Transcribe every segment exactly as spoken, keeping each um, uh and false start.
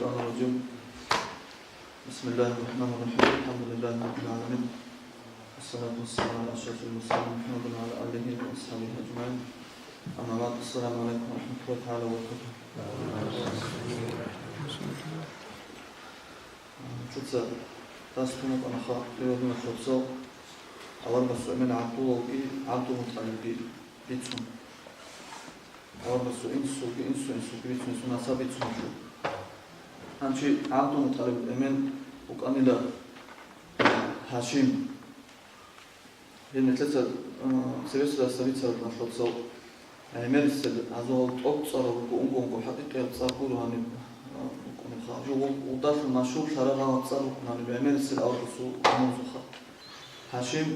الشيطان الرجيم. بسم الله الرحمن الرحيم. الحمد لله رب العالمين. والصلاة والسلام على أشرف المرسلين محمد وعلى آله وأصحابه أجمعين. أما بعد. السلام عليكم ورحمة الله تعالى وبركاته. Цоца дас ккун букӀанаха, хирургуна цоцал, аварагасул эмен ГӀабдулалги ГӀабдулмутӀалибги бицун. Аварагасул инсулги, инсу-инсулги бицун, инсул насаб бицун. Гьанчи ГӀабдулмутӀалиб эмен букӀанила Гьашим. Гьеб нилъеца, э, цебесеб дарсда бицараб мехалъ цо гӀемерисел гьазул тӀокӀцӀарав вуго, унго-унго хӀакъикъияб цӀар гуро гьаниб, э, букӀунебха. Жо гъу-, гъудалъун машгьурлъараб гьаб цӀар букӀун гьаниб гӀемерисел аварагасул гӀумрузухъа. Гьашим,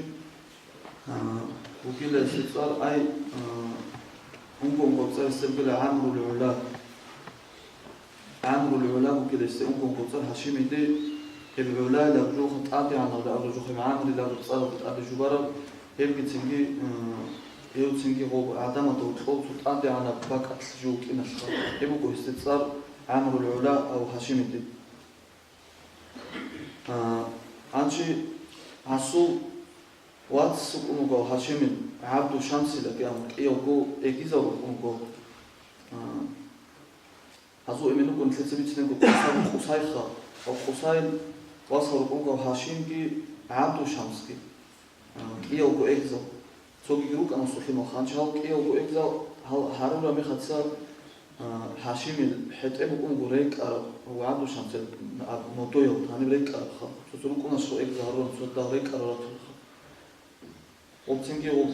э, вугила гьесул цӀар, ай, э, унго-унго цӀар гьесул бугила ГӀамрул ГӀула. ГӀамрул ГӀула бугила гьесул унго-унго цӀар Гьашимиде, гьеб ГӀулайилаб жо тӀадегӀанаб абураб жо, гьеб ГӀамрилаб цӀаралда тӀаде жубараб, гьебгицинги, э, гьевцинги гъоб гӀадамазда гьоркьов цо тӀадегӀанаб бакӀалъ жо вукӀиналъха. Гьеб буго гьесул цӀар ГӀамрул ГӀула ав Гьашимиде. А, гьанчи гьасул вац вукӀун вуго Гьашимил, ГӀабду Шамсилаги абун кӀиявго эгизав вукӀун вуго. А, Гьазул эмен вукӀун нилъеца бицинего Къусай, Къусайха, ва Къусайил вас вукӀун вуго Гьашимги ГӀабду Шамсги, а, кӀиявго эгзал. Цогиги рукӀана сухӀимал ханчи, гьал кӀиявго эгзал гьал гьарураб мехаца, а, Гьашимил хӀетӀе букӀун вуго рекӀараб, ва ГӀабду Шамсил аб модоял гьаниб рекӀарабха. Цо-цо рукӀуна що эгзал гьарурал, цо дал рекӀарал ратулха. Гъубцинги гъуб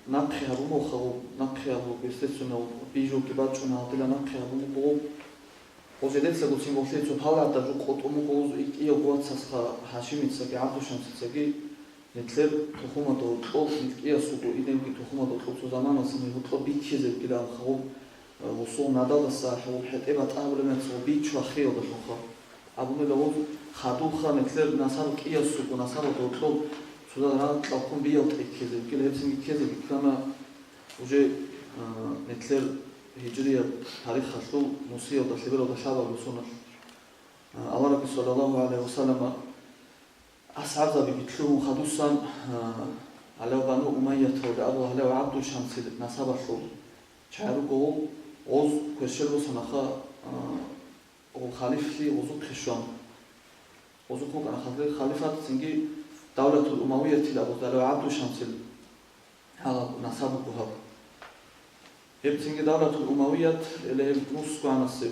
нахъе гьабун буго, гъуб нахъе гьабун буго, естественно, гъуб бижуги бачӀун гьалдила нахъе гьабун буго гъуб. Гъуб жедецаго цин гъолъие цо палатӀа жо къотӀун буго гъуз икӀиявго вацасха Гьашимицаги ГӀабдушамсицаги, нилъер тухумада гьоркьоб, нилъ кӀиясулго идемги тухумада гьоркьоб цо заманалъ гьоркьоб биккизе букӀилаанха гъуб, э, гъусул надалдаса гьев хӀетӀе батӀа гьабулеб мехалъ гъуб биччу ахиялдалъунха. Абунила гъуз хадубха нилъер насаб кӀиясулго, насабалда гьоркьоб цода рагъ кьалхун биялтӀе ккезе букӀила, гьебцинги ккезе букӀана уже, а, нилъер гьижрияб тарихалъул нусиялда лъебералда лъабаб росуналъ. А, аварагги саллаллагьу гӀалайгьи ва саллама асхӀабзабиги лъугьун хадусан, а, гьалав Бану Умайяталда абула гьалав ГӀабдушамсил насабалъул чагӀи руго гъоз кверщел росанаха, а, Гъу халифлъи гъузухъе щван. Гъузухъ вукӀана халиф-, халифат, цинги Давлатул Умавиятил абу Далил ГӀабдушамсил гьалаб насаб буго гьаб. Гьеб цинги Давлатул Умавият, гьеле гьеб Мусгуанасеб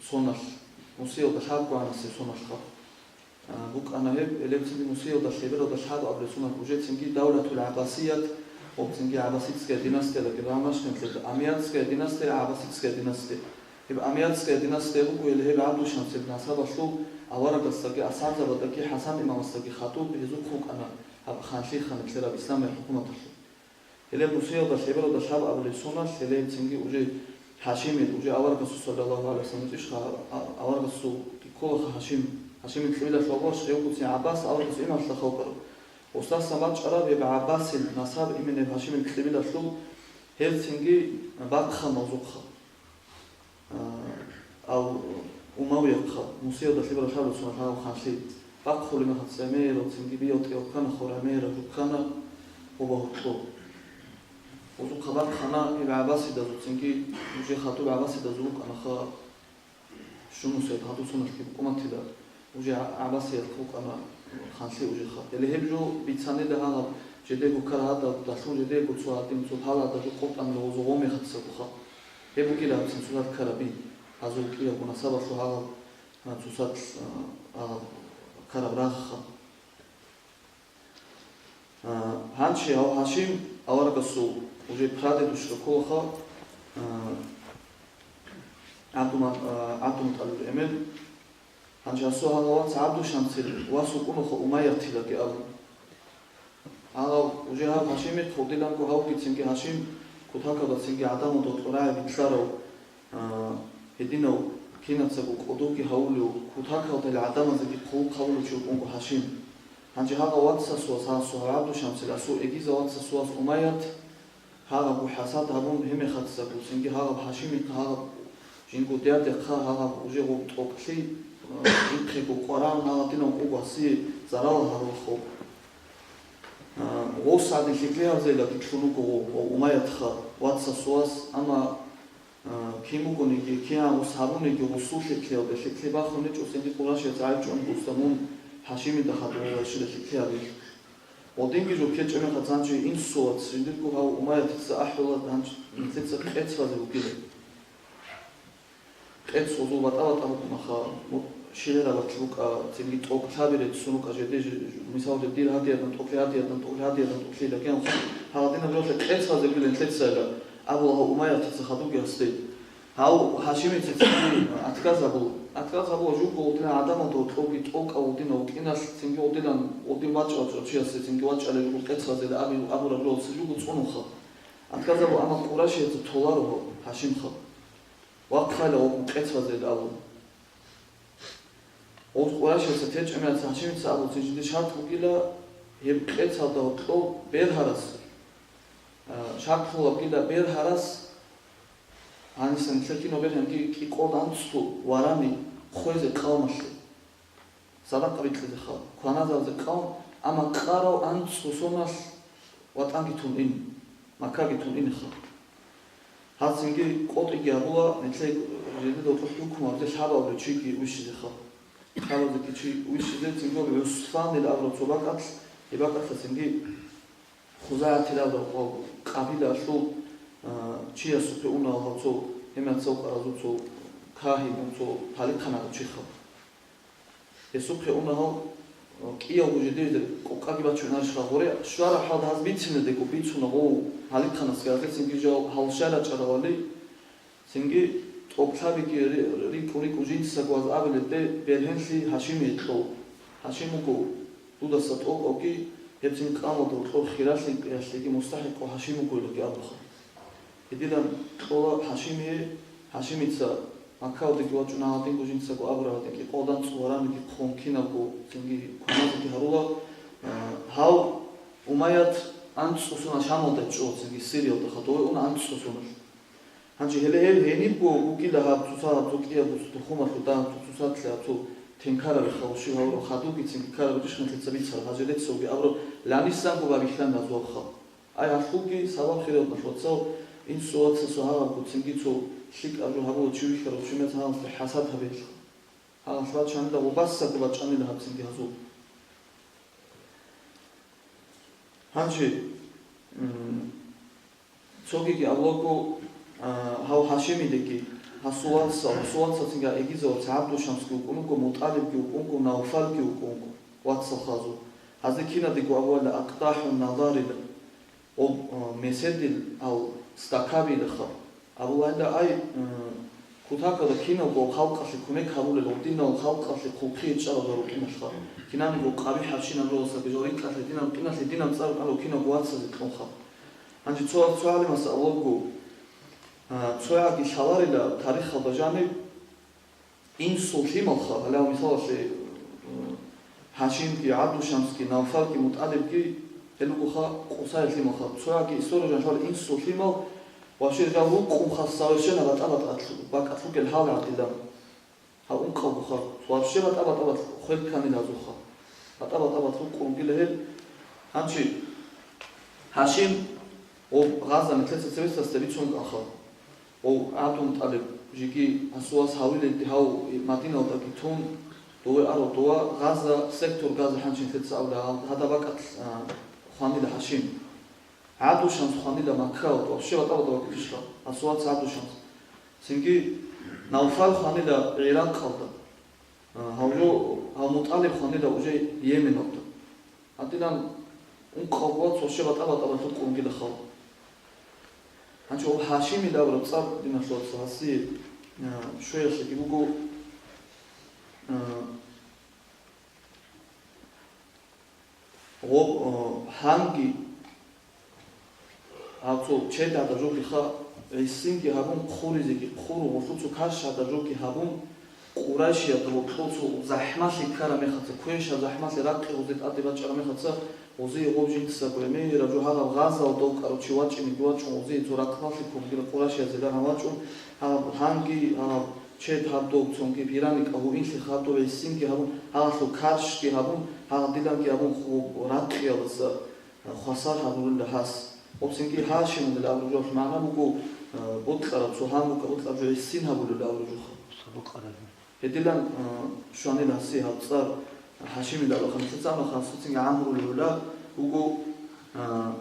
соналъ, Мусиялда лъабгуанасеб соналъха. А, букӀана гьеб, гьелеб цинги Мусиялда лъебералда лъабаб ресунал уже цинги Давлатул ГӀаббасият, гьеб цинги гӀаббасидская династияда гьеб гьамашкинлъи, Амиятская династия, гӀаббасидская династия. Гьеб Амиятская династия буго, гьеле гьеб ГӀабдушамсил насабалъул аварагасдаги, асхӀабзабаздаги, ХӀасан имамасдаги хадуб гьезухъ вукӀана гьаб ханлъи ханлъераб исламияб хӀукуматалъул. Гьеле Мусиялда лъебералда лъабаб абулеб соналъ, гьеле гьеб цинги уже Гьашимил, уже аварагасул саллаллагьу гӀалайгьи ва саллам иш ха-, а-, аварагасул кколаха Гьашим, Гьашимил кьибилалъул абула, щайгуцин ГӀаббас аварагасул имамлъа халкъараб. Гъосдасан бачӀараб гьеб ГӀаббасил насаб имин гьеб Гьашимил кьибилалъул, гьеб цинги бахъана гъозухъа. А, ал Умавиятха, Мусиялда лъебералда лъабаб соналъ гьав ханлъи, бахъулеб мехалъ гӀемерал цинги биялтӀе вуккана хор, гӀемерал руккана гъоба гьоркьоб. Гъозухъа бахъана гьеб гӀаббасидазул цинги, уже хадуб гӀаббасидазул рукӀанаха Шумусайд гьадусуналъги букӀунатила. Уже гӀа-, гӀаббасиялъ вукӀана ханлъи ужеха. Гьеле гьеб жо бицанила гьагъаб жидего ккарагьадалдалъун жидего цо гьадин цо палада жо къотӀанила гъозу гъомехацагуха. Гьеб бугила гьабцин цоцазда ккараб би, гьазул кӀиябго насабалъул гьагъаб, а, цоцазда, а, гьагъаб ккараб рагъха. А, гьанчи гьав Гьашим аварагасул уже прадедушка кколаха, а, ГӀабдума-, а, ГӀабдулмутӀалиб эмен. Гьанже гьасул гьагъав вац ГӀабдушамсил вас вукӀунаха Умайятилаги абун. Гьагъав уже гьав Гьашимихъ гьудиланго гьавгицинги Гьашим кутакабацинги гӀадамалда кьурагӀи битлъарав, а, гьединав кинацаго кӀодовги гьавулев, кутакалда гӀадамазеги хъулухъ гьавулев чи вукӀунго Гьашим. Гьанже гьагъав вацасувас, гьасул гьав ГӀабдушамсил асул эгизав вацасувас Умаят, гьагъабго хӀасад гьабун, гьемехацаго цинги гьагъаб Гьашимихъа, гьагъаб жинго дядахъа, гьагъаб уже гъуб тӀокӀлъи, Инхъего къваран гьаладинав къугъаси зарала гьарулхъо. Гъос гьадин лъикӀлъи гьабзейила киклъун вуго гъо, ва Умаятха, вацасул вас, амма, а, кин вугониги, кигӀан гъос гьабуниги гъосул лъикӀлъиялде лъикӀлъи бахун гьечӀо, цинги Къурайшияца гӀайчӀун буса мун Гьашимида хадур гъайщила лъикӀлъи гьабилъ. Гъодинги жо ккечӀеб мехалъ гьанже инсул вац жиндирго гьав Умаятица ахӀула, гьанже нилъеца къец базе бугила. Къец гъозул батӀа-батӀа букӀунаха, ну, щиб гьабизе букӀа, цинги тӀокӀ лъаби реццун рукӀа жеде, ж-, ж-, мисалалъе, дир гьадиязда тӀокӀлъи, гьадиязда тӀокӀлъи, гьадиязда тӀокӀлъи лагьанха, гьаладинаб жоялъе къец базе бугила нилъеца, абула гьав Умаятица хадуги гьасде. Гьав Гьашимица цинги отказ гьабула. Отказ гьабула жуго гъодинан гӀадамалда гьоркьовги тӀокӀав гъодинав вукӀиналъ, цинги гъодинан гъодин вачӀа-вачӀав чиясе цинги вачӀалел руго къец базе аби-, абураб жоялъе жуго цӀунуха. Отказ гьабула, амма Къурайшияца толаро гьав Гьашимха. Вахъайила гъокъун къец базе абун. Гъов Къурайшияца течӀеб мехалъ Гьашимица абула, цин жиндир шарт бугила, гьеб къецалда гьоркьов бергьарас, а, шарт лъугьула бугила бергьарас, гьаниса нилъер кинаб бергьанги кӀикъоялда анцӀго варани хвезе къавмалъе. Садакъа бикьизеха, кваназабизе къавм, амма къарав анцӀго соналъ ватӀанги тун ин, Маккаги тун иниха. Гьаб цинги къотӀиги гьабула, нилъее жидеда гьоркьоб хӀукму гьабизе лъабабулев чиги вищизеха. Лъабабулев чи вищизе, цинги ГӀусфанил абураб цо бакӀалъ, гьеб бакӀалъа цинги ХузагӀатил абураб къабилаялъул, а, чиясухъе уна гьав цо, гьемацав къаразул цо кагьин, цо палихъан гьарав чиха. Гьесухъе уна гьав, а, кӀиявго жидеде къокъаги бачунарищха гъоре, щвараб хӀалда гьаз бицинедего бицуна гъов палихъанасги, гьаздецинги жал гьал щай рачӀаралали, цинги тӀокӀлъабиги ри-, рикӀкӀун-рикӀкӀун жинцаго гьаз абилеб, бергьенлъи Гьашимие кьо. Гьашим вуго дудаса тӀокӀавги, гьеб цин къавмалда гьоркьоб хиралъиялъеги мустахӀикъав Гьашим вугониги абуха. Гьединан кьола Гьашимие, Гьашимица Маккаялдеги вачӀуна гьадинго жинцаго абураб гьадин кӀикъоялда анцӀго вараниги хъун кинабго цинги кваназеги гьарула, а, гьав Умайят анцӀго соналъ Шамалда чӀола цинги Сириялда хадуб уна анцӀго соналъ. Гьанже гьеле гьел гьенибго вукӀила гьаб цоцазда, гьаб цо кӀиябго цо тухумалъул дагьаб цо цоцалъе гьаб цо тенкараби халуши гьавураб хадубгицинги ккараб рищ нилъеца бицараб, гьанже нилъеца вугеб абураб лъанисанго байбихьана гьазухъа. Ай гьалъулги сабаб хириял нух вацал, инсул вацасул гьагъабго цинги цо лъикӀаб жо гьабула чи вихьарав чи мец гьаласда хӀасад гьабеялъ. Гьалас бачанила ва басаго бачӀанила гьаб цинги гьазул. Гьанже, м, цогиги авлого, а, гьав Гьашимидеги, гьасул вацал, гьасул вацацинги Эгизаваца ГӀабдушамсги вукӀун вуго, МутӀалибги вукӀун вуго, Навфалги вукӀун вуго, вацал хазул. Гьазде кинадего абула Акътахун Назарила, об, а, меседил ал стакабилаха. Абулайда ай, м, кутакалда киналго халкъалъе кумек гьабулел гъудинал халкъалъе хъулхъие чӀарал жал рукъиналъха. Кинабго къабихӀабщинаб жоялъаги жал рикӀкӀалъе динал рукъиналъе динаб цӀар рукӀанал киналго вацазе кьунха. Гьанже цо, цо гӀалимас абулаго, а, цояги лъаларила тарихалда жаниб, инсул лъималха, гьалав мисалалъе, м, Гьашимги, ГӀабдушамсги, Навфалги, МутӀалибги, гьел ругоха къусай лъималха. Цояги история жаниб лъаларила инсул лъимал, вообще жал рукъунха совершенно батӀа-батӀа бакӀалъ ругел гьал гӀадилан. Гьав ункъавгоха, вообще батӀа-батӀа хвел кканила гьазухъа. БатӀа-батӀа рукъун ругила гьел. Гьанчи Гьашим ва Гъаза нилъеца цебесдасда бицун кӀанха. Ва ГӀабдулмутӀалиб жеги гьасул вас гьавилелде гьав Мадиналдаги тун, дове арав дова Гъаза, сектор Газа гьанчи нилъеца абула, гьадаб бакӀалъ, а, хванила Гьашим. ГӀабдушамс хванила Маккаялда, вообще батӀа-батӀа бакӀалъищха, гьасул вас ГӀабдушамс. Цинги Навфал хванила ГӀиракъалда. А, гьав жо, гьав МутӀалиб хванила уже Йеменалда. Гьадинан ункъавго вац вообще батӀа-батӀа рукъун ругила халкъ. Гьанчи ва Гьашимил абураб цӀар, диналъул вацал, гьасие, а, щвеялъеги буго, а, Гъоб, о, гьанги гьаб цо чед гӀадаб жо киха, гӀисинги гьабун, хъуризеги хъурун, гъолъул цо каш гӀадаб жо ки гьабун, Къурайшиялда гъоркьов цо захӀмалъи ккараб мехалца, квешаб захӀмалъи ракъи гъозе тӀаде бачӀараб мехалца, гъозие гъоб жинцаго гӀемераб жо гьагъаб Гъазалда вукӀарав чи вачӀинеги вачӀун, гъозие цо рахъмалъи ккун бугила Къурайшиязе рагӀан вачӀун, гьаб гьанги, гьаб Чед гьаб доб цонги пираник агьуинлъи хадуб гӀисинги гьабун, гьалалъул каршги гьабун, гьагъдиланги гьабун ху-, раккиялдаса хвасар гьабурулла гьас. Гъоб цинги Гьашимулла абураб жоялъул магӀна буго, э, бокьараб цо гьамукъа бокьараб жо гӀисин гьабулелла абураб жоха. Гьедилан, э, щванил гьасие гьаб цӀар Гьашимилла абураб, ханлъица амма ханлъицинги ГӀамрул гӀула буго, э,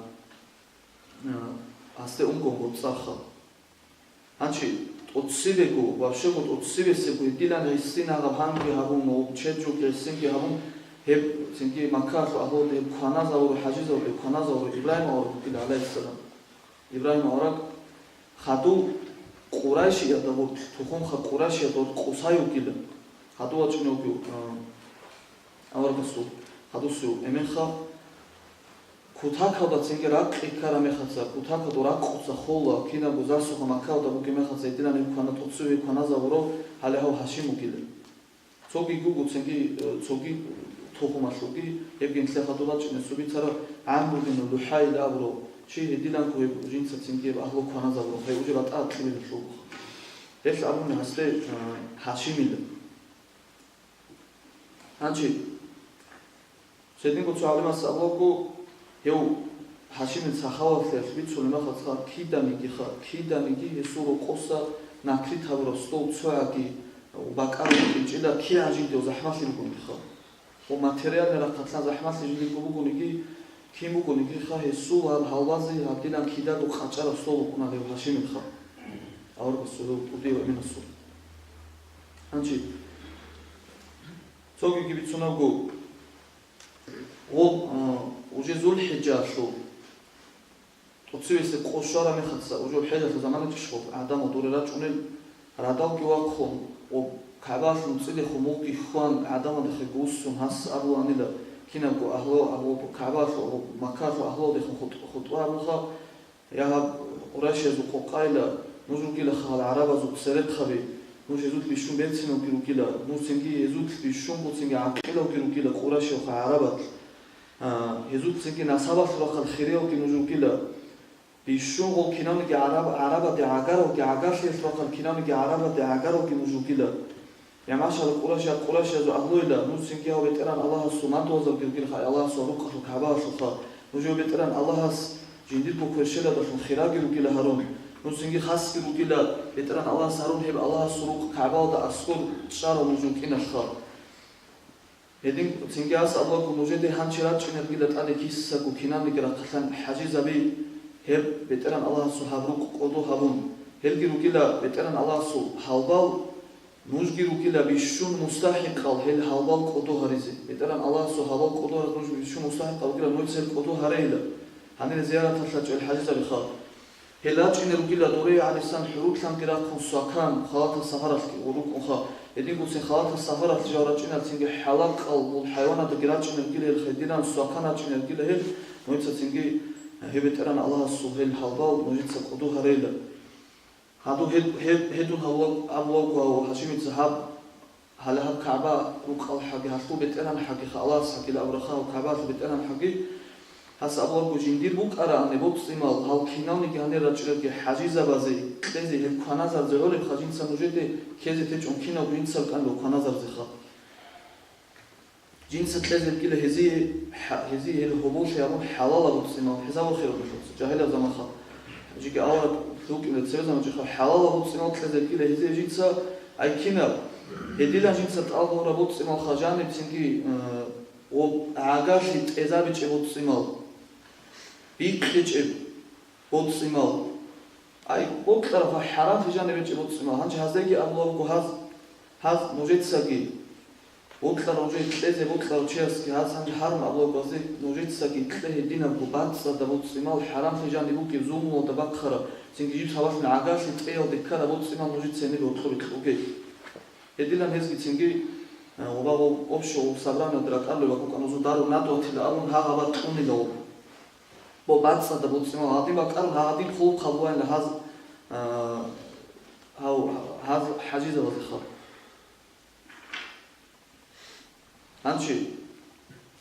э, гьасде унгонгун цӀарха. Гьанчи тӀоцебего, вообще-го тӀоцебесебго гьедилан гӀисин гьаб гьанги гьабун, ва чед жоги гӀисинги гьабун, гьеб цинги Маккалъул агьлуде гьеб кваназавуру, хӀажизавуру, гьеб кваназавуру Ибрагьим авараг вукӀила, гӀалайгьиссалам. Ибрагьим авараг хадув Къурайшиялда гъоркь, тухумха Къурайшиялда гъоркь Къусай вукӀила. Хадув вачӀине вугев, а, аварагасул, хадусев эменха. Кутакалда цинги раккъи ккараб мехаца, кутакалда ракъуца хола, кинабго засуха Маккалда бугеб мехаца гьединан гьеб квана тӀоцеве кваназавурав гьале гьав Гьашим вугила. Цоги гуго цинги, э, цоги тухумалъулги, гьебги нилъер хадур вачӀине цо бицарав ГӀамру бин ЛухӀайл абурав чи гьединанго гьеб жинца цинги гьеб агьлу кваназавурав, гьев уже батӀа кьибилалъулгуха. Гьелъ абуни гьасде, э, Гьашимила. Гьанчи, цединго цо гӀалимас абулаго, гьев Гьашимил сахаваталъ бицунеб мехалъха киданигиха, киданиги гьесул рокъоса накрит гьабураб стол цогӀаги бакӀараб букӀинчӀила кигӀан жиндир захӀмалъи бугониха. Ва материальный рахъалъан захӀмалъи жиндирго бугониги, кин бугонигиха гьесул гьаб гьалбазе гьабдилан кидаго къачӀараб стол букӀуна гьев Гьашимилха. Аварагасул гьев кӀудияв эменасул. Гьанчи, цогиги бицунабго, гъоб, а, уже ЗулхӀиджалъул тӀоцевесеб къо щвараб мехалъа, уже хӀежалъул заманаялъ гъоб гӀадамал дуре рачӀунел, радалги вахъун, гъоб КагӀбалъул нуцӀидехун мугъги хьван, гӀадамалдехеги вуссун гьас абуланила, кинабго агьлу, агьлу КагӀбалъул, гъоб Маккалъул агьлуялдехун хутӀ-, хутӀба гьабунха, Я гьаб къурайшиязул къокъайила, нуж ругилаха гьал гӀарабазул церехъаби, нуж гьезулъ бищун берцинавги ругила, нуж цинги гьезулъ бищунго цинги гӀакъилавги ругила къурайшиялха гӀарабал. А, гьезулъ цинги насабалъул рахъал хириявги нуж ругила. Бищунго кинавниги гӀараб-, гӀарабаде гӀагаравги, гӀагарлъиялъул рахъал кинавниги гӀарабаде гӀагаравги нуж ругила. Я машалла, къурайши-, къурайшиязул агьлуйила, нуж цинги гьав БетӀеран Аллагьасул мадугьалзабги ругилха, Аллагьасул рукъалъул КагӀбаялъулха. Нуж гьев БетӀеран Аллагьас жиндирго кверщеладалъун хираги ругила гьарун. Нуж цинги хасги ругила, БетӀеран Аллагьас гьарун гьеб Аллагьасул рукъ КагӀбаялда аскӀор чӀарав нуж рукӀиналъха. Гьедин цинги гьас абулаго нужеде гьанже рачӀинергила тӀаде кисаго кинабниги рахъалъан хӀажизаби, гьеб БетӀеран Аллагьасул гьаб рукъ кӀодо гьабун. Гьелги ругила БетӀеран Аллагьасул гьалбал, нужги ругила бищун мустахӀикъал гьел гьалбал кӀодо гьаризе. БетӀеран Аллагьасул гьалбал кӀодо гьаризе нуж бищун мустахӀикъал ругила, нужеца гьел кӀодо гьарейила. Гьанир зияраталъ рачӀел хӀажизаби халкъ. Гьел рачӀине ругила дурей гӀадисан хӀурулъанги рахъун свакан, халатал сафаралъги рукӀунха. Гьединго цин халатал сафаралъ жал рачӀиналцинги хӀалакъал гьул хӀайваназдаги рачӀине ругила гьел хедиран, свакан рачӀине ругила гьел, нужецацинги гьеб БетӀеран Аллагьасул гьел гьалбал нужеца кӀодо гьарейила. Гьадур гьед-, гьед-, гьедун гьавлаг-, гьавлаго гьав Гьашимица гьаб Гьале гьаб КагӀба рукъалъхӀаги, гьалъул бетӀергьанхӀаги, халас гьагила абураб гьав КагӀбалъул бетӀергьанхӀаги, гьас абулаго жиндир букӀараан боцӀцӀимал гьал киналниги гьанир рачӀунелги хӀажизабазе кьезе гьеб кваназарзе гӀолебха, жинца нужеде ккезе течӀун киналго жинцал кӀанго кваназарзеха. Жинца кьезе ккела гьезие, хӀа-, гьезие гьел гьоболлъи абун хӀалалаб боцӀцӀимал, хӀисабухъе рукӀалъуца, жагьилаб заманха. Жеги авараг рукӀила цебе заманчӀеха хӀалалаб боцӀцӀимал кьезе ккела гьезие жинца, ай кинаб? Гьедилан жинца тӀалаб гьабураб боцӀцӀималха жаниб цинги, э, гъоб гӀагарлъи тӀезабичӀеб боцӀцӀимал, бикьичӀеб боцӀцӀимал. Ай, бокьараб хӀарамлъи жаниб бичӀеб боцӀцӀимал. Гьанже гьаздеги абулеб буго гьаз, гьаз нужецаги, бокьарав жо кьезе бокьарав чиясги гьаз гьанже гьарун абулеб буго гьазде, нужецаги кье гьединабго бацӀцӀадаб боцӀцӀимал, хӀарамлъи жаниб бугеб, зулмуялда бахъараб, цинги жиб гьабалъун гӀагарлъи тӀеялде ккараб боцӀцӀимал нужеца гьениб гьоркьоб кьуге. Гьедилан гьезги цинги, э, гъоба гъоб общего собраниялда ракӀалде бакӀукӀан узу дару надватила абун гьагъаба кьунила гъоб. Бо бацӀцӀадаб боцӀцӀимал гьадин бакӀарун гьагъадин хъулухъ гьабулаанила гьаз, а, гьав, гьаз хӀажизабазеха. Гьанчи,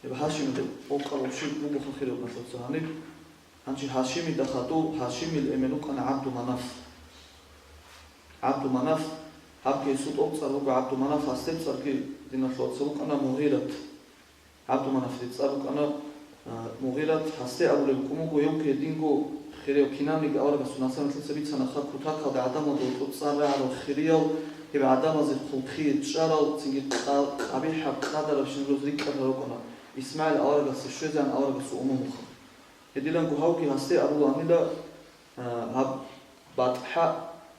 гьеб Гьашимида къокъа руши буго хахираб налъуца гьаниб. Гьанчи Гьашимида хадув, Гьашимил эмен вукӀана ГӀабду Манаф. ГӀабду Манаф, Гьабги гьесул тӀоцӀар буго ГӀабдуманаф, гьасде цӀарги, диналъул вацал, букӀана Мугъират. ГӀабдуманафил цӀар букӀана, а, Мугъират, гьасде абулеб букӀун буго, гьев гьединго хирияв, кинабниги аварагасул насаб-наслица бицанаха, кутакалда гӀадамазда гьоркьоб цӀар рагӀарал хириял, гьеб гӀадамазе хъулхъие чӀарал, цинги къа-, къабихӀаб къадарабщинаб жоз рикӀкӀад гьарукӀана, ИсмагӀил аварагасде щвезегӀан аварагасул умумуха. Гьединго гьавги гьасде абулаанила, а, гьаб БатӀхӀа,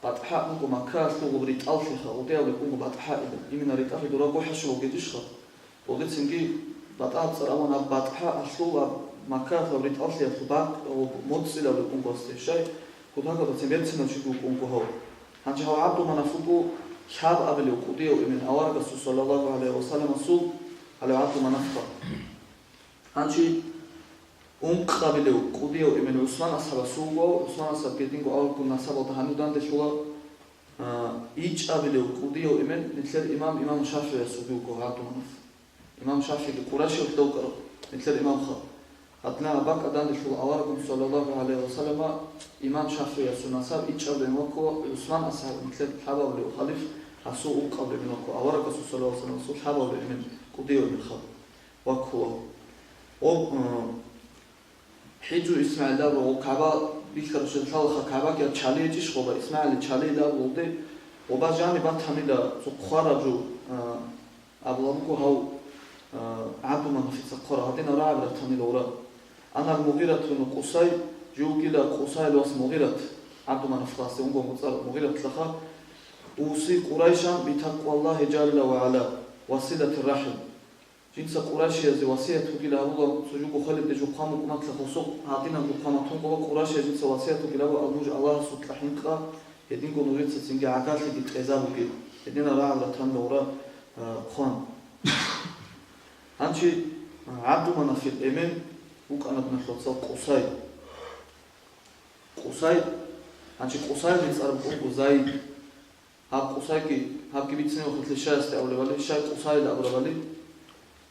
БатӀхӀа буго Маккаялъул гъоб ритӀаллъиха, гъудиявлеб буго БатӀхӀа илан. Имина ритӀалъи дора гохӀашулав гечӀищха? Гъодецинги БатӀа цӀар аван, гьаб БатӀхӀа гьалъул гьаб Маккаялъул гъоб ритӀаллъиялъул бакӀ гъоб моцӀцӀилавлеб буго гьасде, щай кутакалдацин берцинав чиги вукӀун буго гьав. Гьанже гьав ГӀабдуманаф вуго лъабабилев кӀудияв эмен аварагасул, саллаллагьу гӀалайгьи ва салламасул, гьалев ГӀабдуманафха. Гьанже ункъабилев кӀудияв эмен ГӀусман асхӀабасул вуго, ГӀусман асхӀаб гьединго аварагасул насабалда гьанив данделъула, а, ичӀабилев кӀудияв эмен нилъер имам, имам ШафигӀиясулги вуго ГӀабдуманаф. Имам ШафигӀиги Къурайшиялъ вукӀарав нилъер имамха. Гьадинаб бакӀалда данделъула аварагасул, саллаллагьу гӀалайгьи ва саллама, имам ШафигӀиясул насаб ичӀабилев эмен ваккула, ГӀусман асхӀаб нилъер лъабабилев халиф, гьасул ункъабилев эмен ваккула, аварагасул, саллаллагьу гӀалайгьи ва саллама, гьасул лъабабилев эмен кӀудияв эменха ваккула. Гъоб, э, ХӀижру ИсмагӀил абураб, гъоб КагӀба бихьараб шагьар лъалаха, КагӀбаги гьаб чалей гьечӀищ гъоба, ИсмагӀилил чалей абулде, гъоба жаниб батанила цо хъвараб жо, а, абулеб буго гьав, а, ГӀабдуманафица хъвараб, гьадинаб рагӀаби ратанила гъора. Ана ал-Мугъирату бну Къусай, жив вугила Къусайил вас Мугъират, ГӀабдуманаф хасде унгонгу цӀар Мугъиратлъаха, уси Къурайшан битакъваллагьи жалла ва гӀала ва силатир рахӀим. Жинца къурайшиязе васият бугила абула, цо жуго хвалеб де жухъа мукӀматла хосо гьадинаб жухъа матун къоба къурайшияз жинца васият бугила абу, ал нуж Аллагьасукьа хӀинкъа, гьединго нужеца цинги гӀагарлъиги тӀезабугел, гьединаб рагӀаб ратан догъра, а, хъван. Гьанчи, а, ГӀабдуманафил эмен вукӀана, диналъул вацал, Къусай. Къусай, гьанчи Къусайил цӀар букӀун буго Зайд. Гьаб Къусайги, гьабги бицине вахъитлъи щаясде абулебали, щай Къусайил абурабали.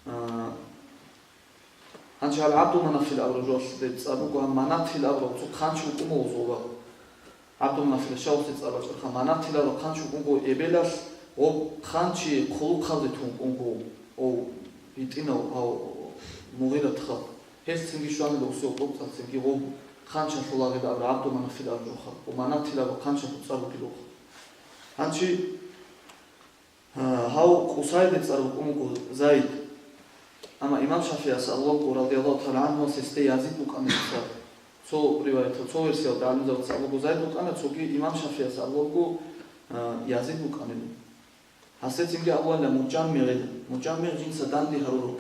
А, гьанже гьаб ГӀабдуманафил абураб жоялъе цӀар буго, гьаб Манатил абураб цо хъанчи вукӀун буго зоба. ГӀабдуманафил щавсе цӀар бачӀарха, Манатил абураб хъанчи вукӀун буго эбелалъ, гъоб хъанчи хъулухъазе тун вукӀун буго, гъов гьитӀинав гьав Мугъиратха. Гьелъ цинги щванила усев тӀоцӀан цинги гъоб хъанчалъул агъил абураб ГӀабдуманафил абураб жоха, ва Манатил абураб хъанчалъул цӀар бугила гъоб. Гьанчи, а, гьав Къусайилде цӀар букӀун буго Зайд. Амма имам ШафигӀияс абулеб буго, радияллагьу тагӀала гӀангьу, гьесде Язид букӀанила цӀар. Цо риваятал, цо версиялда гӀалимзабаца абулеб буго Зайд букӀана, цоги имам ШафигӀияс абулеб буго, а, Язид букӀанила. Гьасде цинги абуланила МужаммигӀил. МужаммигӀ жинца данде гьарурав.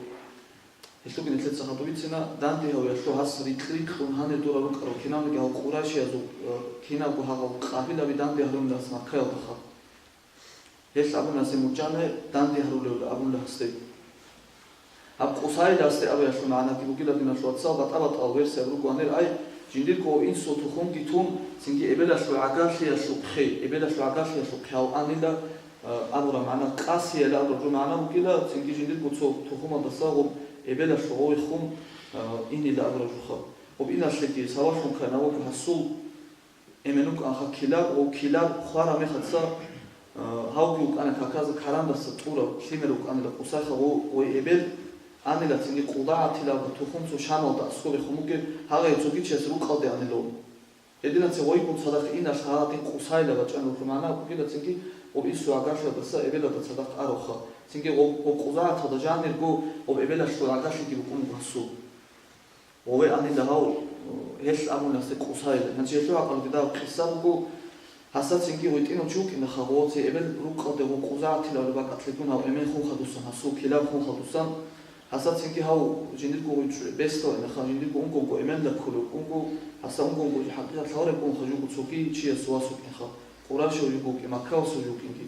Гьелъулги нилъеца хадуб бицина, данде гьавиялъул гьас рикь-рикьун гьанир дора рукӀарав кинабниги гьал къурайшиязул, э, кинабго гьагъал къабилаби данде гьарунила гьас Маккаялда хадуб. Гьелъ абуна гьасде МужаммигӀ данде гьарулевли абуна гьасде. Гьаб Къусайиласде абиялъул магӀнаги бугила, диналъул вацал, батӀа-батӀал версия ругоанир ай, жиндирго инсул тухумги тун, цинги эбелалъул гӀагарлъиялъухъе, эбелалъул гӀагарлъиялъухъе гьав анила, а, абураб магӀна, къасияла абураб жо магӀна бугила, цинги жиндирго цо тухумалдаса гъоб эбелалъул гъовиххун, а, инила абураб жоха. Гъоб иналъеги савалъун ккана вуго гьасул Эмен вукӀанха Килаб, ва Килаб хвараб мехалъ, а, гьавги вукӀана каказда карандаса тӀураб лъимер вукӀанила Къусайха, ва гъой эбел анила цинги КъузагӀатилаб тухум цо Шамалда аскӀобе хун бугеб, гьагъай цоги чияс рукъалде анила. Гьединанцин гъойгун цадахъ иналъ гьагъадин Къусайилаб бачӀана вугеб магӀна бугила цинги, гъоб инсул гӀагарлъиялдаса эбелалда цадахъ аравха, цинги гъоб, гъоб КъузагӀаталда жанирго гъоб эбелалъул гӀагарлъиги букӀун буго гьасул. Гъове анила гьав, гьелъ абуна гьасде Къусайилан. Гьанже гьелъул хӀакъалъулъ дагьаб къисса буго, гьасда цинги гъветӀинав чи вукӀинаха гъоце эбел рукъалде гъов КъузагӀатилаб бакӀалъ лъугьун гьав эмен хун хадусан, гьасул Килаб хун хадусан, гьасда цинги гьав жиндирго гъой чӀу-, бесдал инаха, жиндирго унгонго эменда кколев вукӀунго, гьасда унгонго хӀакъикъат лъалареб гун хажуго цоги чиясул вас вукӀинха, къурайшав вуго вукӀин, маккавасав вукӀинги.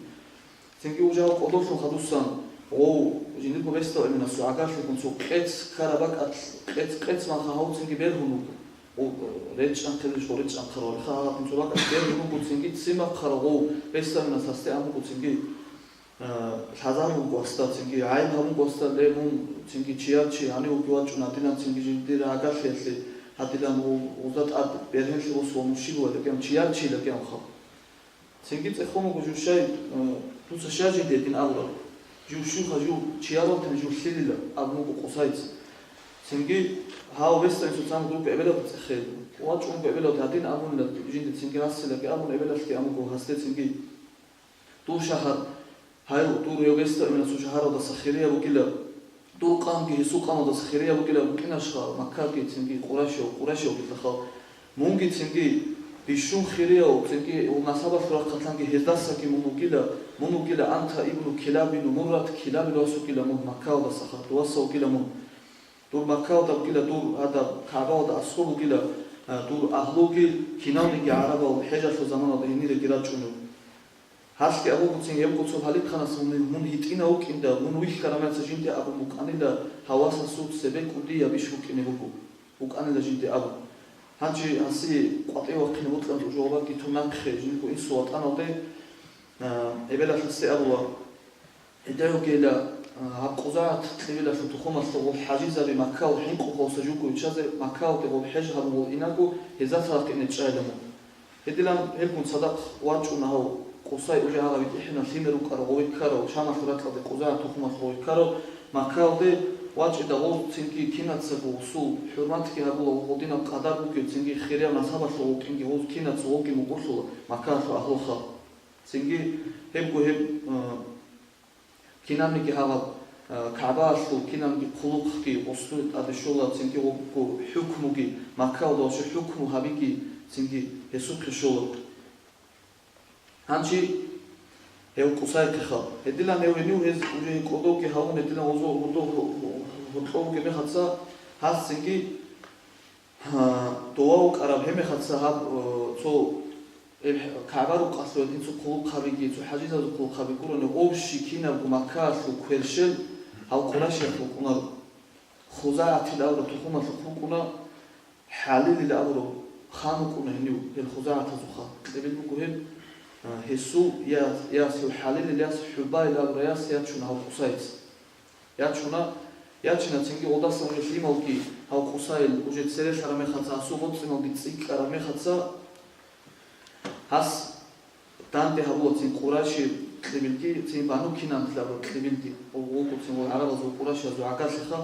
Цинги уже гьав кӀодолъун хадусан, гъов, жиндирго бесдал эменасул гӀагарлъигун цо къец ккараб бакӀалъ, къец, къец манха гьав цинги бергьун вуго. Гъов, речӀчӀанхъе, жо речӀчӀанхъарал гьалха гьагъадин цо бакӀалъ бергьун вуго, цинги ццин бахъарав гъов, бесдал эменас гьасде абун буго цинги, а, лъазабун буго гьасда, цинги гӀайиб гьабун буго гьасда, ле, мун цинги чияр чи гьанив вугев вачӀун гьадинан, цинги жиндир гӀагарлъиялъе гьадинан гъов, гъозда тӀад бергьенлъи босун ва мун щиб вугилан, чияр чилаги абун хаб. Цинги цӀехун вуго жо щай, э, Дуца щай жинде дин абураб? Жив щуха, жив чияр ватани жив лъилила абун буго Къусайца. Цинги гьав весса инсуцан группа эбелалда цӀехел. ВачӀунго эбелалда гьадин абунила жинде цинги гьасилаги абун эбелалъги абун буго гьасде цинги. Дур шагьар, гьай, дур гьев весда имена цо шагьаралдаса хирияб бугила, дур къамги гьесул къамалдаса хирияб бугила букӀинашха, Маккаги цинги Къурайшав, Къурайшавги лъахал. Мунги цинги бищун хирияв, цинги гьев насабалъул рахъалъанги гьездасаги мун вугила, мун вугила Анта ибну Килабину Муррат, Килабил вас вугила мун Маккаялдасаха, дуаса вугила мун. Дур Маккаялда бугила, дур гьадаб КагӀбаялда аскӀоб бугила, а, дур агьлуги киналниги гӀарабал хӀежалъул заманалда гьениреги рачӀунев. Гьалъги абугоцин, гьебго цо гьалихъанас мун, мун гьитӀинав вукӀинда, мун вихьараб мехалъ жинде абун букӀанила гьав васасул цебе кӀудияб иш букӀине буго, букӀанила жинде абун. Гьанже гьасие къватӀив вахъине бокьун жо гьабги тун нахъе жинго инсул ватӀаналде, а, эбелалъасе абула, гьединавгила, а, гьаб КъузагӀат кьибилалъул тухумалъул гъол хӀажизаби Маккал хӀинкъухъалса жуго иччазе, Маккалде гъол хӀеж гьабун гъол инаго, гьезда цадахъ ине чӀайила мун. Гьединан гьелгун цадахъ вачӀуна гьав Къусай уже гьагъаб итӀихӀинал лъимер рукӀарав гъове ккарав, Шамалъул ракьалде КъузагӀат тухумалъул гъове ккарав, Маккалде вачӀида гъоз цинги кинацаго гъосул хӀурматги гьабула ва гъодинаб къадар бугев цинги хирияв насабалъул вукӀинги гъоз кинаца гъовги мукӀурлъула Маккалъул агьлуха. Цинги гьебго гьеб, а, кинабниги гьабаб, а, КагӀбаялъул кинабниги хъулухъги гъосул тӀаде щола, цинги гъобго хӀукмуги, Маккаялда ва щай хӀукму гьабиги, цинги гьесухъе щола. Гьанчи гьев Къусайхъеха. Гьедилан гьев гьенив гьез уже кӀодовги гьавун, гьедилан гъозо гьудо-, гьоркьов вугеб мехалъа гьас цинги Гьа, дова вукӀараб гьеб мехалъа гьаб, э, цо, э, КагӀба рукъалъул гьедин цо хъулухъабиги, цо хӀажизазул хъулухъаби гурони, ов щи кинабго Маккаялъул кверщел гьав Къурайшиялъ вукӀунаро. ХузагӀатил абураб тухумалъухъ вукӀуна, ХӀалилил абурав хан вукӀуна гьенив, гьел хузагӀатазул хан. Кьибил буго гьеб, э, гьесул я-, яс, гьев ХӀалилил яс, ХӀубайил абурав яс ячуна гьав Къусайица. Ячуна, ячина цинги гъолдасан уже лъималги, гьав Къусайил уже церелъараб мехалъа, гьасул боцӀиналги цӀикӀкӀараб мехалъа, гьас данде гьабула цин Къурайши кьибилги, цин Бану Кинан лъабаб кьибилги, гъо-, гъолго цин гъол гӀарабазул Къурайшиязул гӀагарлъиха,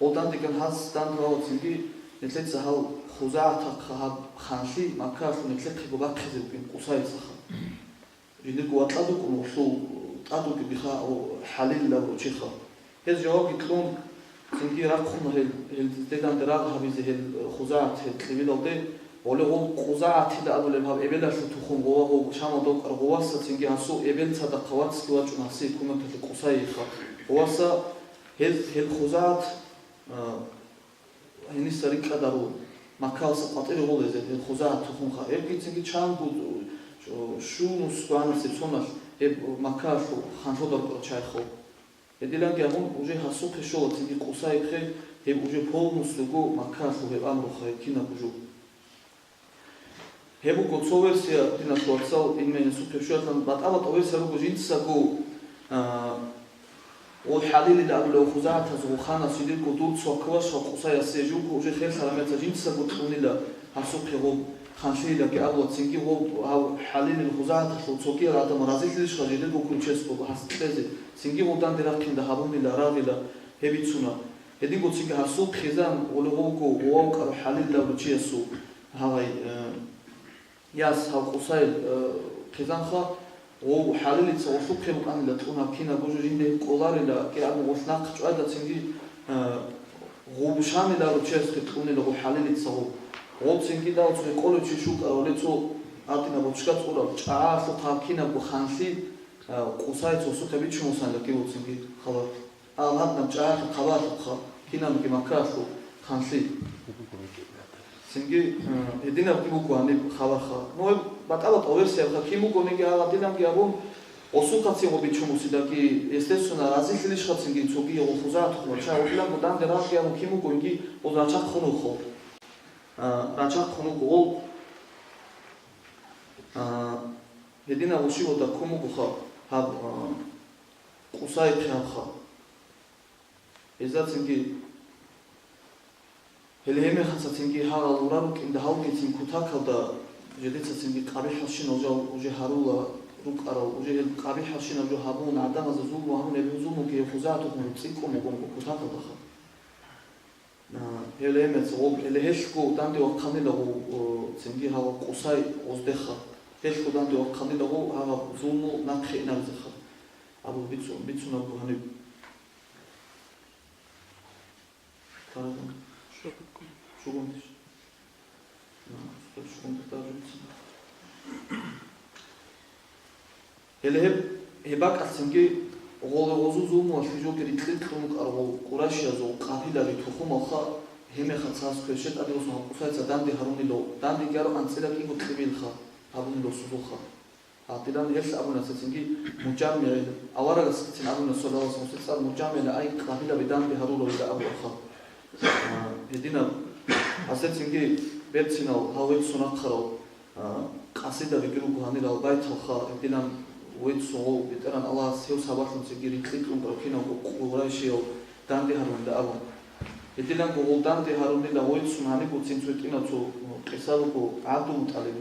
гъол дандеган гьас данде гьабула цинги, нилъеца гьал хузагӀатахъа гьаб ханлъи Маккаялъул нилъехъего бахъизе букӀин Къусайицаха. Жиндирго ватӀлад вукӀун гъолъул тӀад вугебиха ХӀалилил абурав чиха. Гьез жавабги кьун, цинги рахъуна гьел, гьел дидеданде рагъ гьабизе гьел хузагӀат гьел кьибилалде, гъоле гъов КъузагӀатида абулеб гьаб эбелалъул тухум гъова гъов Шамалда вукӀар гъоваса цинги гьасул эбел цадахъа вацги вачӀун гьасие кумекалъе Къусайиха. Гъоваса гьез гьел хузагӀат, а, Гьениса рикӀкӀадаро Маккалъа къватӀире гъолезе гьел хузагӀат тухумха. Гьебгицинги чанго щунус гьанасеб соналъ гьеб Маккалъул ханлъуда рукӀарал чагӀихъо. Гьедиланги абун, уже гьасухъе щола цинги Къусайихъе, гьеб уже полностью го Маккалъул гьеб амруха гьеб кинабго жо. Гьеб буго цо версия, диналъул вацал, гӀилмуялъул хъубщуялъан батӀа-батӀа версия руго жинцаго, а, гъол ХӀалилил абулев хузагӀатазул ханас жидерго дур цо ккваш ва Къусайасе жуго уже херлъараб мехалъ жинцаго кьунила гьасухъе гъоб ханлъиялъги абула, цинги гъоб гьав ХӀалилил хузагӀаталъул цогиял гӀадамал разилъилищха жидерго кучесго гьас кьезе, цинги гъоданде рахъинда гьабунила рагъила гьеб бицуна. Гьединго цинги гьасул хъизан гъоле гъовго гъовав кӀарав ХӀалилил абулев чиясул Гьавай, э, яс гьав Къусайил, э, хъизанха, гъов ХӀалилица гъолъухъе букӀанила кьун гьаб кинабго жо жинде кӀоларила, кӀиабун гъолъ нахъ чӀвайдацинги, э, гъов бушанила руччабазухъе кьунила гъов ХӀалилица гъов. Гъолцинги дал цо рекъолев чи щукӀарав, гьоле цо гьадинаб бочка цӀураб чӀагӀалъухъ гьаб кинабго ханлъи, э, Къусайица гъосухъе бичун босанила кӀиявцинги хабар. Гьал гьадинаб чӀагӀалъухъ хабалъухъа, кинабги Маккаялъул ханлъи. Цинги, э, гьединабги буго гьаниб хабарха. Ну, гьеб батӀа-батӀа версиябха, кин бугониги гьал гьадинабги абун, гъосухъа цин гъо бичун бусидаги, естественно, разилъилищха цинги цоги гъо хузагӀатухъ бача, гъо илан гъо данде рагъги абун кин бугониги гъоз рачахъун вухо. А, рачахъун вуго гъол, а, гьединаб гъо щивалда ккун бугоха гьаб, а, Къусай хъиялха. Гьезда цинги, гьеле гьебмехалъа цинги гьагъал гъура рукӀинда гьалгицин кутакалда жидеца цинги къабихӀалщинал жал уже гьарула, рукӀарал, уже гьел къабихӀалщинаб жо гьабун, гӀадамазда зулму гьабун, гьеб зулмуги гьев Хузагьатухъ цӀикӀкӀун бугониго, кутакалдаха. А, гьел гьемец гъоб-, гьеле гьелъго данде вахъанила гъов, о, цинги гьав Къусай гъоздеха. Гьелъго данде вахъанила гъов гьаб зулму нахъе инарзеха. Абу бицун, бицунабго гьаниб. Тарабун. Шугун. Шугун тиш. Гьеле гьеб, гьеб бакӀалъцинги гъоле гъозул зулмуялъе жоги рикьи кьун рукӀарал Къурайшиязул къабилаби тухумалха, гьемехаца гьас кверщел тӀаде босун гьав Къусайца данде гьарунило, дандеги гьарун анцӀила кӀиго кьибилха гьабунило сузулха. Гьатилан гьелъ абуна цецинги МужаммигӀил, аварагасцин абуна, саллаллагьу гӀалайгьи ва саллам, цецар МужаммигӀил, ай къабилаби данде гьарулавида абуаха. А, гьединаб гьасецинги берцинал гьав веццун рахъарал, а, къасидабиги руго гьанирал байталха, гьединан веццун гъов БетӀеран Аллагьас гьев сабаблъун цеги рикьи кьун рукӀинавго Къурайшиял данде гьарунда абун. Гьединанго гъол данде гьарунила веццун гьанибго цин цо гьитӀинав цо къиса буго ГӀабдулмутӀалиб,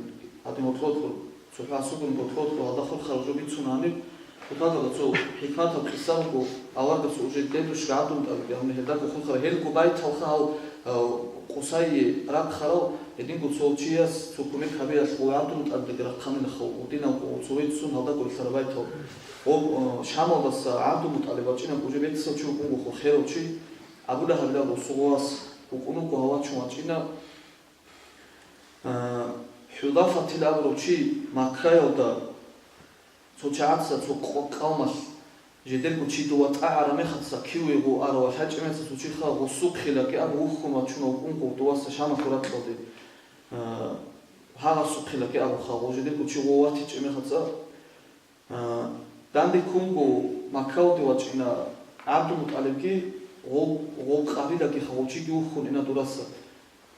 гьадин гьоркьотлъун. ЦохӀо асугун гьоркьотлъун гьалда хурхараб жо бицун гьаниб, хутадала цо хӀикматаб къиса буго, аварагас уже дедушка ГӀабдулмутӀалиб, гьавни гьелдаго хурхараб, гьелго байталха гьав, а, Къусайи рахъарал, гьединго цо чияс цо кумек гьабиялъ гъов ГӀабдулмутӀалибги рахъанилаха, гьудинавго цо веццун гьалдаго рилълъараб байтал. Гъоб, а, Шамалдаса ГӀабдулмутӀалиб вачӀинаб уже бецав чи вукӀунгохъо, херав чи, Абу Лагьабилаб гъосул гъовас вукӀун вуго, гьав вачун вачӀина. А, ХӀулафатил абурав чи Маккаялда цо чагӀаца цо къо-, къавмалъ жидерго чи дова тӀагӀараб мехаца кивего арав лъачӀеб мехаца цо чиха гъосухъилаги абу вухьун вачунав вукӀунго доваса Шамалъул ракьалде. А, гьагъасухъилаги абуха гъо жидерго чи гъо ватичӀеб мехаца. А, данде ккунго Маккалде вачӀина ГӀабдулмутӀалибги гъов, гъов къабилаги хавучиги вухьун ина дураса.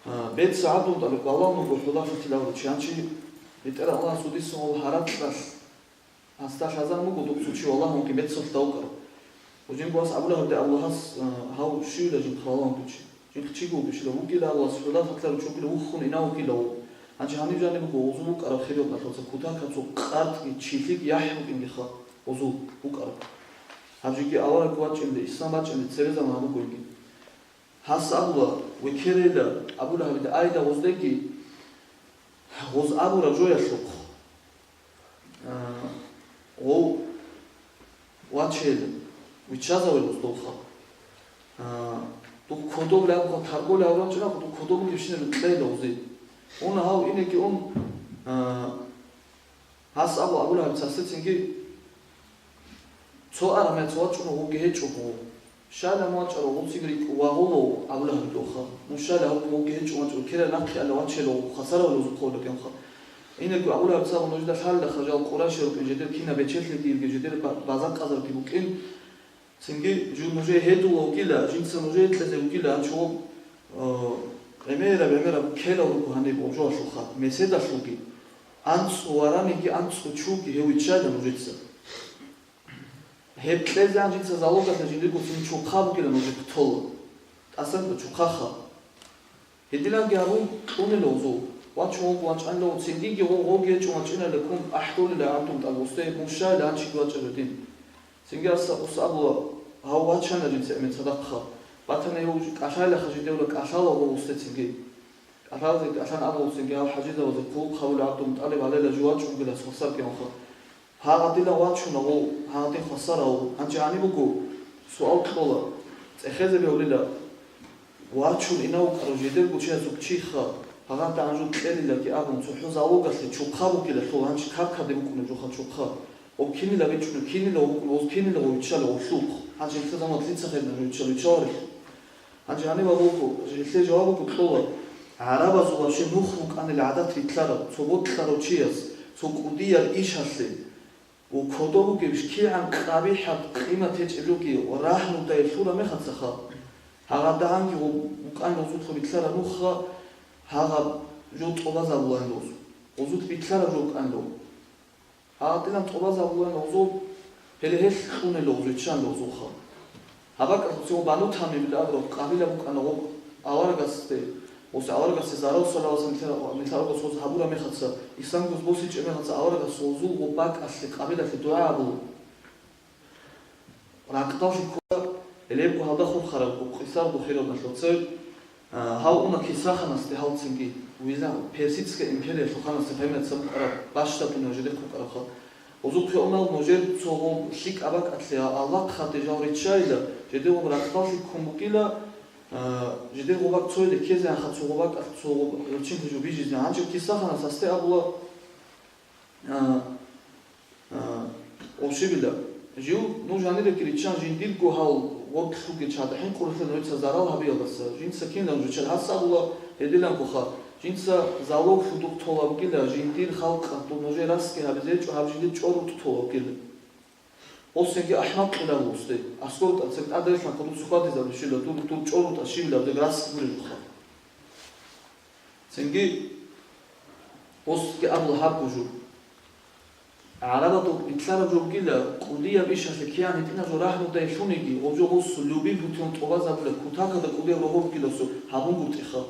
А, бецав ГӀабдулмутӀалиб валагьун вуго ХӀулафатил абурав чи, гьанчи БетӀеран Аллагьас гьудисан гъов гьаракьалъ гьасда лъазан вуго духъ цо чи валагьунги бецалъ давкъарав. Гьудинго гьас Абу Лагьабде абула гьас, а, гьав щивила жинхъ валагьун чи. Жинхъ чиго вугищила, вугила Аллагьас ХӀулафатил абурав чогила вухьун инав вугила гъов. Гьанже гьаниб жаниб буго гъозул букӀараб хириял кӀалъалца кутакаб цо къартӀги чилъиги яхӀ букӀингиха гъозул букӀараб. Гьаб жеги авараг вачӀинде, ислам бачӀинде цебе заман бугоинги. Гьас абула, векерейила, Абу Лагьабида айила гъоздеги, гъоз абураб жоялъухъ. А, гъов вачел, виччазавел гъоздулха. А, духъ кодоб лябго, тарго ляврачӀунахъ, духъ кодоб бугебщинаб кьела гъозе. Уна гьав инеги ун, а, гьас абу Абу Лагьаб цасецинги цо арамаец вачӀун гъуги гьечӀого. Щайилан вачӀарав гъуцин рикӀкӀ вагъулав Абу Лагьабилоха. Мун щайила гьавги гъуги гьечӀо вачӀо, кирай нахъе ала вачелав хвасаравлазухъ вугевха. Инеги Абу Лагьаб цабун нужда лъалилаха жал Къурайши рукӀин жедер кинаб бечелъиги ирги жедер ба-, база къазарги букӀин. Цинги жу нужее гьедулав вугила, жинца нужее кьезе вугила, анчго, э, гӀемераб, гӀемераб ккелал руго гьаниб гъоб жоялъулха, меседалъулги, анцӀу вараниги анцӀу чуги гьев виччайила нужеца. Гьеб кьезегӀан жинца залогалъа жиндирго цин чухъа бугилан нужехъе тола. ТӀасан чухъаха. Гьединанги гьабун кьунила гъозул. Вачун вуго вачӀанила гъо, цингиги гъо-, гъоги гьечӀо вачӀинали ккун ахӀдолила гӀадун тӀад гъосде, мун щайила гьанчиги вачӀарав дин. Цинги гьас абула, гьав вачана жинца гӀемер цадахъа. Батана гьев кӀалъайлаха жидевла кӀалъала гъо гъосде цинги. КӀалъазе кӀалъан абулцинги гьал хӀажизавазе хъулухъ гьавулев ГӀабдулмутӀалиб гьалела жувачӀунгила цо саркӀанха. Гьагъадила вачуна гъов, гьагъадин хвасарав, гьанже гьаниб буго, суал кьола, цӀехезе бегьулила, вачун инав вукӀарав жидерго чиясул чиха, гьагъадда гьанжул кьелилаги абун, цохӀо залогалъе чухъа бугилалъул гьанже какаде букӀунеб жоха чухъа. Гъоб кинила бичӀчӀунеб, кинила вукӀун, гъоз кинила гъов виччала гъолъухъ. Гьанже гьелъа заман дица хирна жо виччала, виччаларелъул. Гьанже гьаниб абулго, гьелъе жаваб буго кьола, гӀарабазул вообще нух букӀанил гӀадат рилълъараб, цо бокьарав чияс, цо кӀудиял ишалъе, ва кодо бугебищ кигӀан къабихӀаб къимат гьечӀеб жоги ва рагьнудай лъура мехацаха, гьагъадагьанги гъо-, букӀан гъозулъ рилълъараб нухха, гьагъаб жо тӀубазабулаан гъоз, гъозулъ рилълъараб жо букӀан гъо. Гьагъадинаб тӀубазабулаан гъозул, гьеле гьелъ кьунел гъоз виччан гъозулха. Гьабакъалъуцего Бану Тамимил абураб къабила букӀана гъоб аварагасде, Гъос аварагасде зарал салавасан нилъер-, нилъер аварагас гъоз гьабураб мехалъ, исламги гъоз босичӀеб мехалъ аварагас гъозул гъоб бакӀалъе, къабилалъе дугӀа гьабула. Ракъдалъи ккола, гьелебго гьалда хурхараб къисарго хираб налъуцев, а, гьав уна Кисра ханасде гьалцинги, вила Персидская империялъул ханасде гьайнацин букӀараб бащдаб дуниялалде хурхарабха. Гъозухъе унал нужер цо гъоб лъикӀаб бакӀалъе Аллагь хадур жал риччайила, жидер гъоб ракъдалъи ккун букӀила, а, жидер гъоб бакӀ цояде ккезегӀанха цо гъоб бакӀалъ цо гъоб гӀурччинлъи жо бижизегӀан. Гьанже Кисра ханас гьасде абула, а, а, общевилла. Жив, ну, жаниреги риччан жиндирго гьал гъоркьлъуги чагӀи хӀинкъулелъул нужеца зарал гьабиялдаса, жинца кинлан жучал гьас абула гьедилангоха, жинца залог лъудухъ толабгила жиндир халкъалъул нужер расги гьабизе гьечӀо, гьаб жиндир чӀорутӀ толабгила. Осенги ахӀмакъилан вусде, аскӀор тӀад цебе тӀаде релълъанха дуца хьвадизабулищила дур, дур чӀорутӀа щивилаб дег расги гурелъулха. Цинги осги абула гьабго жо. ГӀарабазул битӀараб жо бугила, кӀудияб ишалъе кигӀан гьитӀинаб жо рагьмудай лъуниги, гъоб жо гъосул любым путем тӀубазабула, кутакалда кӀудияб рогьоб бугила гъосул гьабунгутӀиха.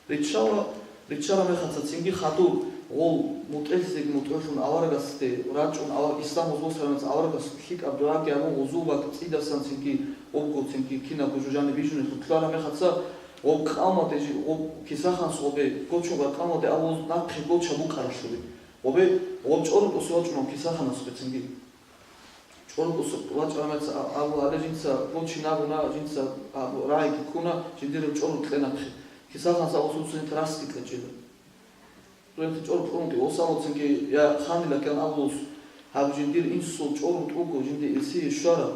Риччала, риччараб мехалъ цинги хадур, гъол мутӀелъизеги мутӀигӀлъун аварагасде рачӀун, ава-, ислам гъоз босараб мехалъ аварагас лъикӀаб дугӀаги гьабун, гъозул бакӀ цӀидасан цинги, обго цинги кинабго жо жаниб бижунелъул ккараб мехалъ, гъоб къавмалде жи-, гъоб Кисра ханас гъобе гочо бакӀалде абуз нахъе гоча букӀаралъуби. Гъобе, гъоб чӀорутӀуса вачӀунав Кисра ханас бецинги. ЧӀорутӀуса вачӀараб мехалъ а-, абула гьале жинца гочинабуна, жинца абу-, рагӀиги ккуна, жиндираб чӀорутӀ кье нахъе. Кисра ханас абулъ цинги расги кьечӀила. Цинги чӀорутӀ кьун вугев осалоцинги я ханила ккан абулус, гьаб жиндир инсул чӀорутӀ вуго, жинди илсие щвараб.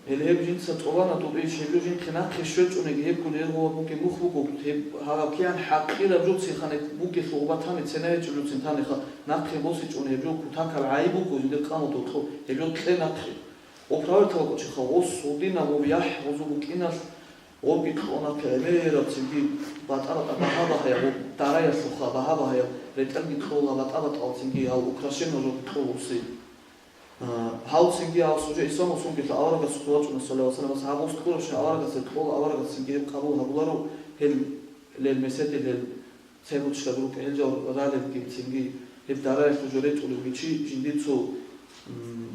Гьеле гьеб жинца тӀолана доб иш, гьеб жо жинхъе нахъе щвечӀониги, гьеб гурелъул гьеб бугеб мухь буго, гьеб гьаб кигӀан хӀакъираб жоцин ханеб бугелъул гъоб батани цена гьечӀеб жоцин таниха, нахъе босичӀони гьеб жо кутакаб гӀайиб буго жиндир къавмалда гьоркьоб, гьеб жо кье нахъе. Гъоб правительал вачӀиха, гъос гъудинаб гъоб яхӀ гъозул букӀиналъ, гъобги кьола нахъе гӀемераб цинги батӀа-батӀа багьа-багьаяб, гъоб дараялъулха багьа-багьаяб ретӀелги кьола батӀа-батӀал цинги гьал украшение жоги кьола усе. А, гьав цинги гьав сужа Исламасунгила аварагас хъувачӀуна, саллаллагьу гӀалайгьи ва саллам, гьаб ус кьурабщин аварагасда кьола, аварагас цинги гьеб къабул гьабуларо, гьел, гьел меседил гьел цебуччаб рукӀа гьел жал ралелги цинги гьеб дараялъул жо ретӀулевги чи жиндир цо, м,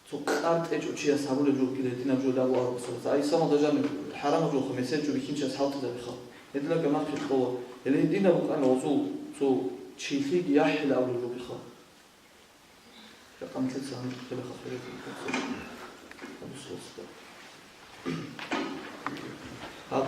цо къар тӀечӀо чияс гьабулеб жо бугила гьединаб жо абу аварагас. А Исламалда жаниб хӀарамаб жоха месед жо бихьинчияс хӀалтӀизабиха. Гьединаб нахъе кьола, гьеле гьединаб букӀана гъозул цо чилъиги яхӀила абулеб жо биха. Жакъа нилъеца гьаниб хъвелаха хъвелеб. Гьаб